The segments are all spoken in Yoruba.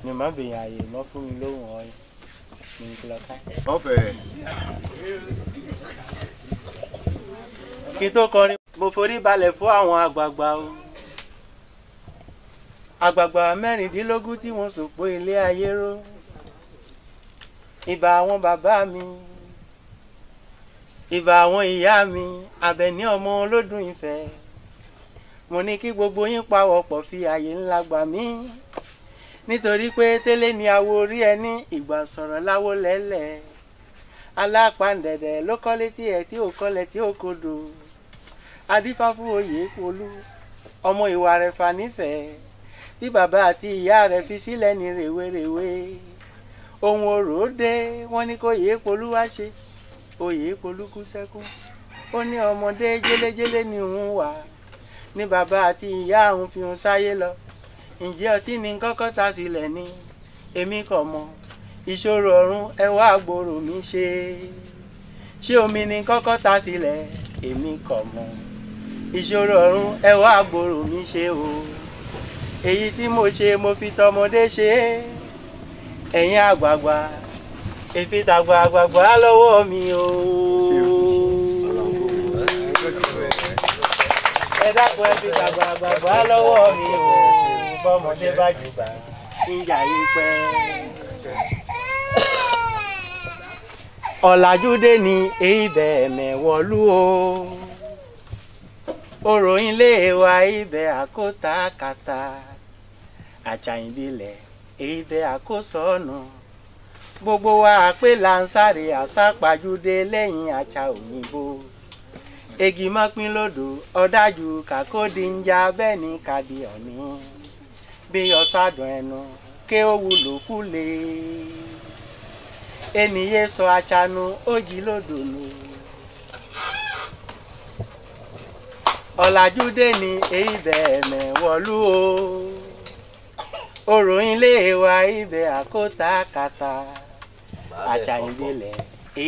Ni má bèèyàn àyè mọ́ fún mi lóhùn ọyìn ní kílọ̀ká. Ọ̀fẹ́. Kí n tó kọrin, mo forí balẹ̀ fún àwọn àgbààgbà o. Àgbààgbà 16 tí wọ́n sòpó ilé ayé ró. Ìbà àwọn bàbá mi, ìbà àwọn ìyá mi, Àbẹ̀ní ọmọ Olódùn Ifẹ̀. Mo ní kí gbogbo yín pawọ́pọ̀ fi àyè ńlá gbà mí. Nítorí pé tẹ́lẹ̀ ni awo orí ẹni ìgbà sọ̀rọ̀ láwo lẹ́lẹ̀. Alápàǹdẹ̀dẹ̀ ló kọ́lé tí ẹ̀ tí ò kọ́lẹ̀ tí ò kodò. Adífá fún Oyèpolú, ọmọ ìwà rẹ̀ fà nífẹ̀ẹ́. Tí bàbá àti ìyá rẹ̀ fi sílẹ̀ ní rèwerèwe. Ohun orò dé, wọ́n ní kó Oyèpolú wá ṣe. Oyèpolú kú sẹ́kún. Ó ní ọmọdé jélejéle ni òun wà. Ní bàbá àti ìyá òun fi òun sáyé lọ. Ǹjẹ́ ọtí ni kọ́kọ́ ta sílẹ̀ ni? Èmi kò mọ̀. Ìṣòro ọ̀run ẹ wá gbòòrò mi ṣe. Ṣé omi ni kọ́kọ́ ta sílẹ̀? Èmi kò mọ̀. Ìṣòro ọ̀run ẹ wá gbòòrò mi ṣe o. Èyí tí mo ṣe mo fi tọmọdé ṣe é. Ẹ̀yin àgbààgbà, èfi tàgbà àgbààgbà lọ́wọ́ mi o. Ẹ dákun ẹ fi tàgbà àgbààgbà lọ́wọ́ mi o. Bọ́mọdé bá jùbà, ìyá yìí pẹ́. Ọ̀làjúdé ni ibẹ̀ mẹ̀wọ̀lú o. Orò ilé wa ibẹ̀ àkótàkàtà. Àjàyìnbílẹ̀ ibẹ̀ àkósọ̀nù. Gbogbo wa pé là ń sáré àsápajúdé lẹ́yìn àṣà òyìnbó. Egi mọ́pín lódò ọ̀dájú kàkódì ń ja bẹ́ẹ̀ ni kàdí ọ̀ní. Bí ọ̀sádùn ẹnu ké ó wúlò fúlé. Ènìyàn sọ àṣànù ó jí lódò nù. Ọ̀làjúdé ni ibẹ̀ mẹ̀wọ̀lú o. Orò ilé wa ibẹ̀ àkótàkàtà. Àjàyìnbílẹ̀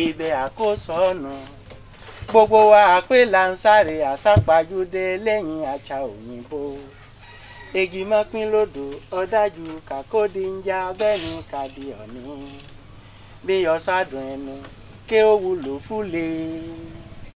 ibẹ̀ àkósọ̀nù. Gbogbo wa pé là ń sáré àsápajúdé lẹ́yìn àṣà òyìnbó. Egi mọ́pín lódò ọ̀dájú kàkódì ń já bẹ́ẹ̀ ni kàdí ọ̀ní. Bí ọ̀sádùn ẹnu ké ó wúlò fúlé.